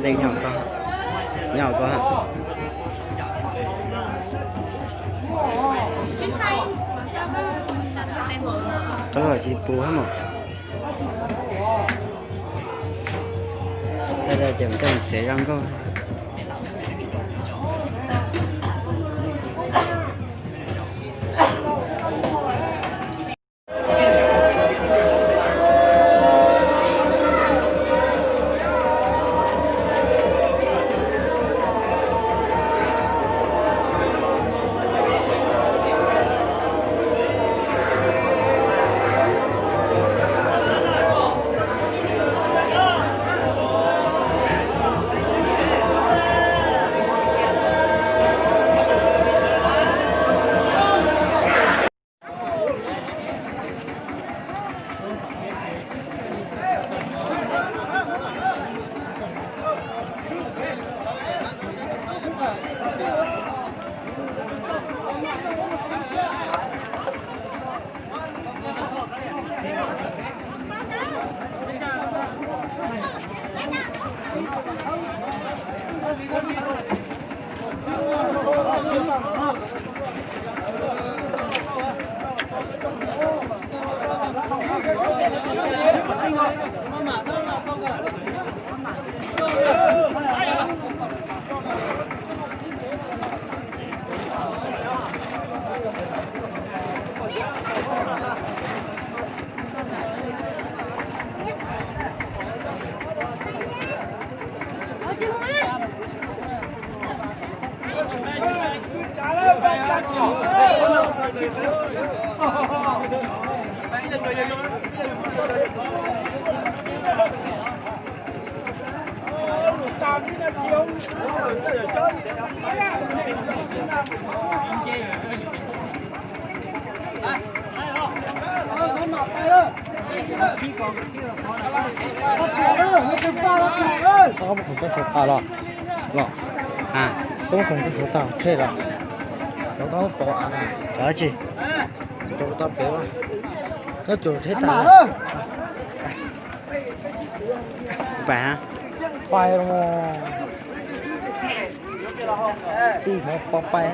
Dej nyob ko, nyob ko. Qab los tsis pus hab mos. Thaij dej ces coj mus txiav zoo nkauj. Koj muab khoom tso saum tas los? Los. Koj muab khoom tso saum tas tsheb los? Cov tau pom. Cov tsis. Rau tau pem. Koj tso tsheb tas. Pais. Pais los. Tij hmov pov pais.